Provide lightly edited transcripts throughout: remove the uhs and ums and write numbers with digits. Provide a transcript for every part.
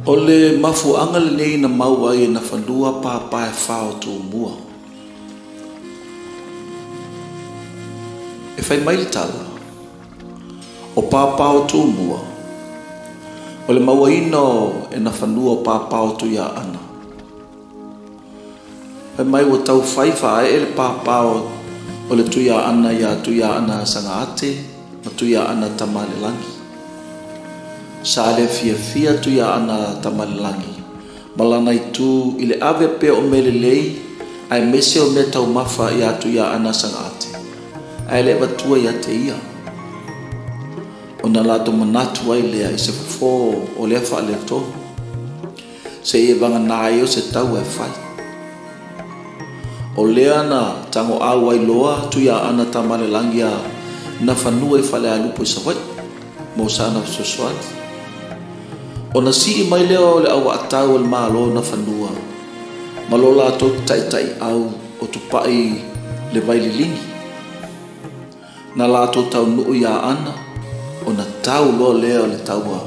O le mafuaaga lenei na maua ai e Nafanua papa e fa o Tumua. E fai mai le tala, o papa o Tumua, o le mauaina o e Nafanua o papa o Tuiaana. Fai mai ua tau fai faaee le papa o le Tuiaana iā Tuiaana Sagaate ma Tuiaana Tamalelagi. Sa le fiafia Tuiaana Tamalelagi ma lana itu i le ave pea o mea lelei aemaise o mea taumafa iā Tuiaana Sagaate, ae le avatua ia te ia. Ona latou manatu ai lea i se fofo o lea faaletonu, seia vagana ai o se taua e fai. O lea na tagoau ai loa Tuiaana Tamalelagi iā Nafanua i Falealupo i Savaii mo sana fesoasoani. Ona sii mai lea o le auaatau o le Malo Nafanua ma lo latou taitaiau o Tupai le Vaililigi. Na latou taunuu iā Aana, ona tau loa lea o le taua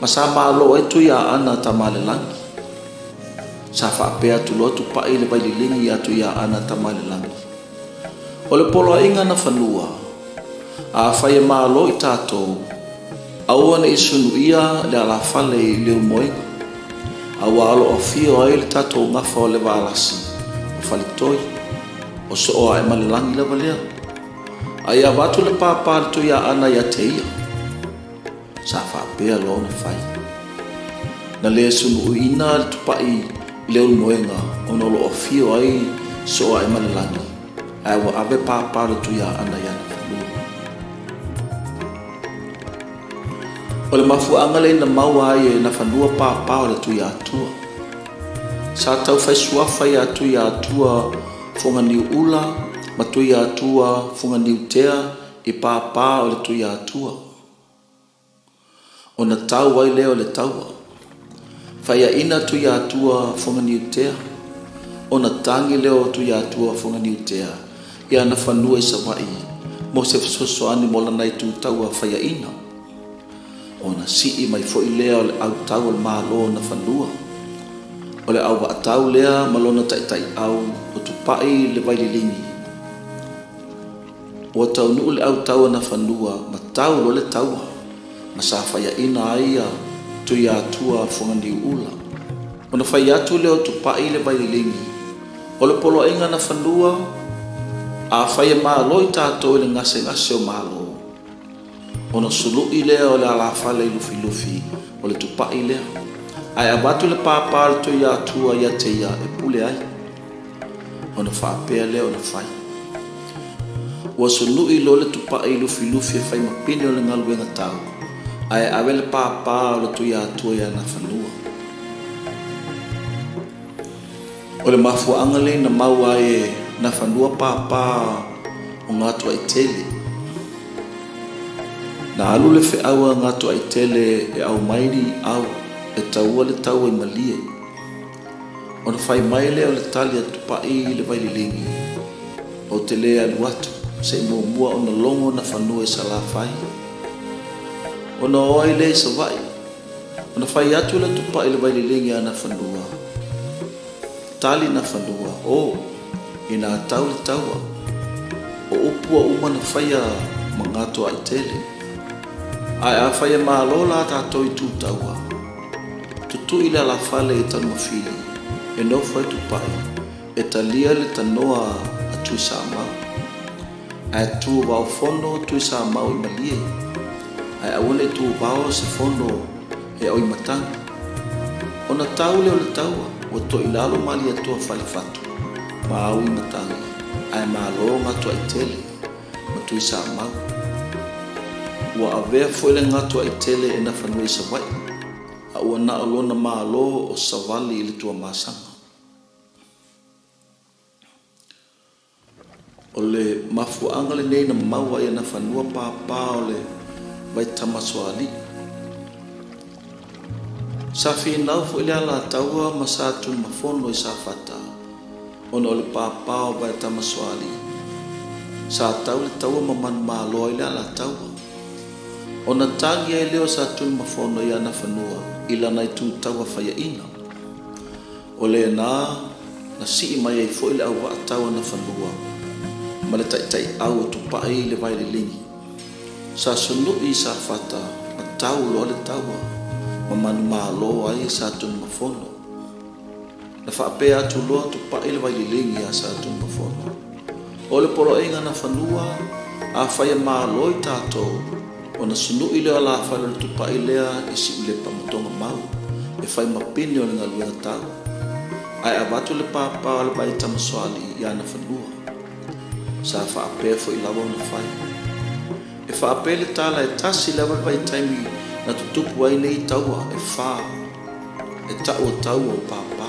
ma sa malo ai Tuiaana Tamalelagi. Sa faapea atu loa Tupai le Vaililigi iā Tuiaana Tamalelagi, O le poloaiga Nafanua, afai e malo i tatou, aua ne i sunuia le alafale i Leulumoega, aua o lo o afio ai le tatou gafa o le Valasi o Faletoi, o Sooaemalelagi lava lea. A ia avatu le papa a le Tuiaana ia te ia. Sa faapea loa ona fai. Na le sunuuina le Tupai i Leulumoega ona o lo o afio ai Sooaemalelagi, ae ua ave papa o le Tuiaana ia Nafanua. O le mafuaaga lea na maua ai e Nafanua papa o le Tuiatua. Sa tau fai suafa iā Tuiatua Foganiuula ma Tuiatua Foganiutea i papa o le Tuiatua. Ona tau ai lea o le taua. Faiaina Tuiatua Foganiutea, ona tagi lea o Tuiatua Foganiutea iā Nafanua i Savaii mo se fesoasoani mo lana itu taua faiaina. Ona sii mai foi lea o le autau o le Malo o Nafanua. O le auvaatau lea ma lona taitaiau o Tupai le Vaililigi. Ua taunuu le autau a Nafanua ma tau loa le taua ma sa faiaina ai a Tuiatua Foganiuula. Ona fai atu lea o Tupai le Vaililigi, O le poloaiga Nafanua, afai e malo i tatou i le gasegase o Malo, ona sului lea o le alafale i Lufilufi o le Tupai lea, ae avatu le papa a le Tuiatua ia te ia e pule ai. Ona faapea lea ona fai. Ua sului loa le Tupai i Lufilufi e fai ma pine o le galuega tau, ae ave le papa o le Tuiatua ia Nafanua. O le mafuaaga lea na maua ai e Nafanua papa o Gatoaitele. Na alu le feau a Gatoaitele e aumai ni au e taua le taua i Malie. Ona fai mai lea o le tali a Tupai i le Vaililigi, Ou te le alu atu, se i muamua ona logo Nafanua i Salafai. Ona o ai lea i Savaii. Ona fai atu le Tupai i le Vaililigi a Nafanua. Tali Nafanua, O, inā tau le taua. O upu ua uma ona faia ma Gatoaitele. Ae afai e malo la tatou itu taua, tutui le alafale i Tanumafili e nofo ai Tupai e talia le tanoa a Tuisamau. Ae tu vao fono Tuisamau i Malie, ae aua ne i tu vao se fono e Auimatagi. Ona tau lea o le taua, ua toilalo Malietoa Falefatu ma Auimatagi, ae malo Gatoaitele ma Tuisamau. Ua avea foi le Gatoaitele e Nafanua i Savaii, a ua na o lona malo o Savali i le Tuamasaga. O le mafuaaga lenei na maua ai e Nafanua papa o le Vaitamasoalii. Sa finau foi le Alataua ma Sa Tunumafono i Safata ona o le papa o Vaitamasoalii. Sa tau le taua ma manumalo ai le Alataua. Ona tagi ai lea o Sa Tunumafono ia Nafanua. i lana itu taua faiaina. O lena na sii mai ai foi le auvaa tau o Nafanua ma le taitaiau o Tupai i le Vaileligi. Sa sunui i Safata ma tau loa le taua ma manumalo ai Satunumafono. Na faapea atu loa Tupai le Vaileligi iā Satunumafono, O le poloaiga a Nafanua, afai e malo i tatou, ona sunui lea o alafale o le Tupai lea i Siulepa ma Togamau e fai ma pine o le galuega tau, ae avatu le papa o le Vaitamasoalii ia Nafanua. Sa faapea foi lava ona fai. E faapea le tala e tasi lava le vaitaimi na tutupu ai nei taua e fa e ta'u o taua o pāpā.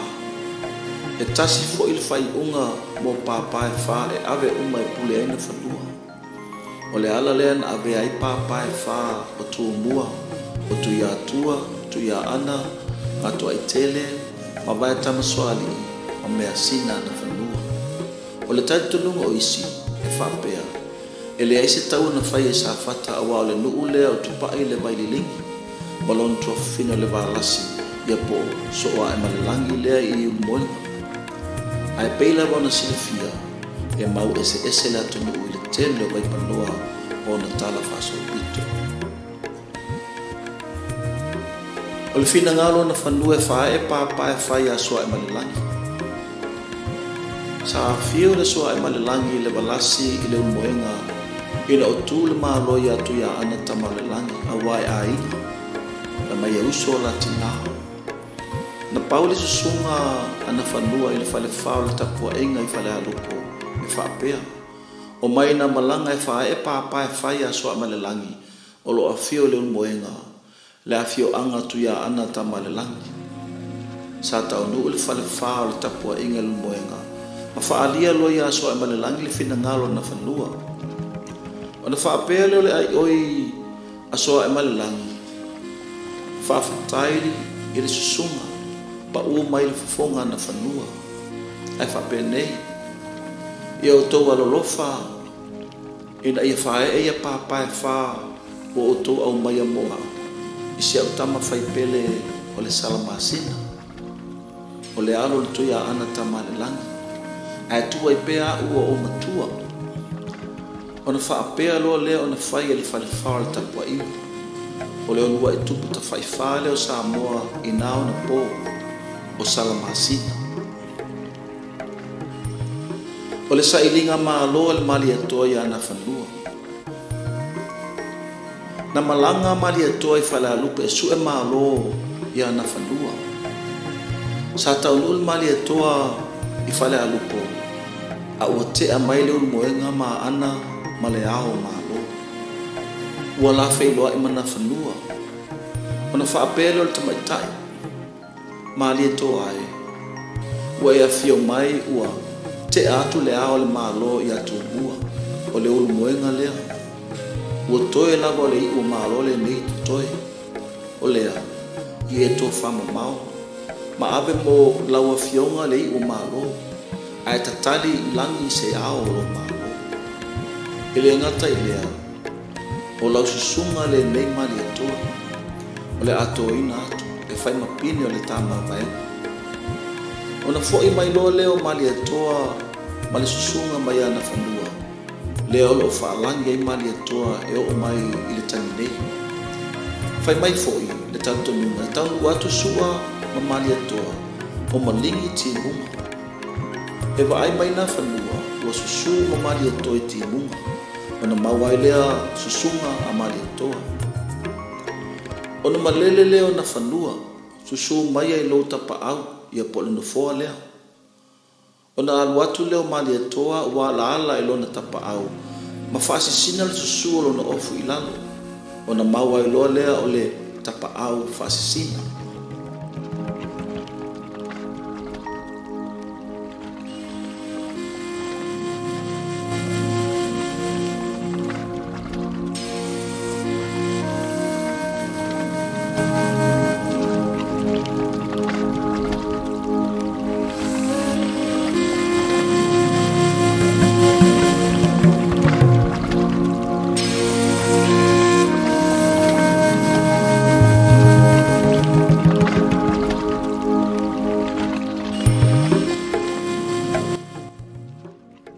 E tasi foi le faaiuga mo pāpā e fa e ave uma e pule ai Nafanua. O le ala lea na avea ai pāpā e fa o Tumua, o Tuiatua, Tuiaana, Gatoaitele ma Vaetamasoalii ma Measina a Nafanua. O le talitonuga o isi e faapea, e leai se taua na faia i Safata aua o le nuu lea o Tupai le Vaileligi ma lona tuafafine o le Valasi ia po o Sooaemalelagi lea i Ulumoega. Ae pei lava ona silafia, e mau eseese le atunuu i le tele o vaipanoa o ona tala faasolopito. O le finagalo o Nafanua e faaee pāpā e fai iā Sooaemalelagi. Sa afio le Sooaemalelagi i le Valasi i le Ulumoega ina o tu le Malo iā Tuiaana Tamaolelagi aua e aiga, fai mai e uso o la tinā. Na pau le susuga a Nafanua i le falefa o le tapuaiga i Falealupo e faapea, Omai na malaga e faaee pāpā e fai iā Sooaemalelagi o lo o afio i le Ulumoega, le afioaga Tuiaana Tamaolelagi. Sa taunuu le falefa o le tapuaiga i le Ulumoega ma faaalia loa iā Sooaemalelagi le finagalo o Nafanua. Ona faapea lea o le aioi a Sooaemalelagi, Faafetai i le susuga, paū mai le fofoga a Nafanua. Ae faapenei, Ia outou alolofa ina ia faaee ia pāpā e fa ua outou aumaia mo au, i si au tama faipele o le Salamasina, o le alo o le Tuiaana Tama a le Lagi, ae tuu ai pea au ua ou matua. Ona faapea loa lea ona fai e le falefa o le tapuaiga, o le uluai tupu tafaifa lea o Samoa i na ona po, o Salamasina. O le sailiga malo a le Malietoa iā Nafanua. Na malaga a Malietoa i Falealupo e su'e malo iā Nafanua. Sa taunuu le Malietoa i Falealupo a ua te'a mai le Ulumoega ma Aana ma le Ao o Malo. Ua la feiloai ma Nafanua. Ona faapea lea o le tamaitai, Malietoa e, ua e afio mai ua te'a atu le Ao o le Malo iā Tumua, o le Ulumoega lea. Ua toe lava o le iu o Malo lenei totoe. O lea, ia e tofamamao, ma ave mo lau afioga le iu o Malo, ae tatali i lagi se ao o lou Malo. E le gata i lea, o lau susuga lenei Malietoa, o le a toina atu e fai ma pine o le ta mavaega. Ona foi mai loa lea o Malietoa ma le susuga mai ia Nafanua, lea o lo o faalagi ai Malietoa e oo mai i le taimi nei. Fai mai foi le talitonuga e taunuu atu Sua ma Malietoa o maligi timuga. E vaai mai Nafanua ua susu ma Malietoa i timuga, ona maua ai lea susuga a Malietoa. Ona malele lea o Nafanua, susu maia i lou tapaau, ia po o le nofoa lea. Ona alu atu lea o Malietoa ua alaala i lona tapaau ma faasisina le susu o lona ofu i lalo, ona mau ai loa lea o le tapaau faasisina.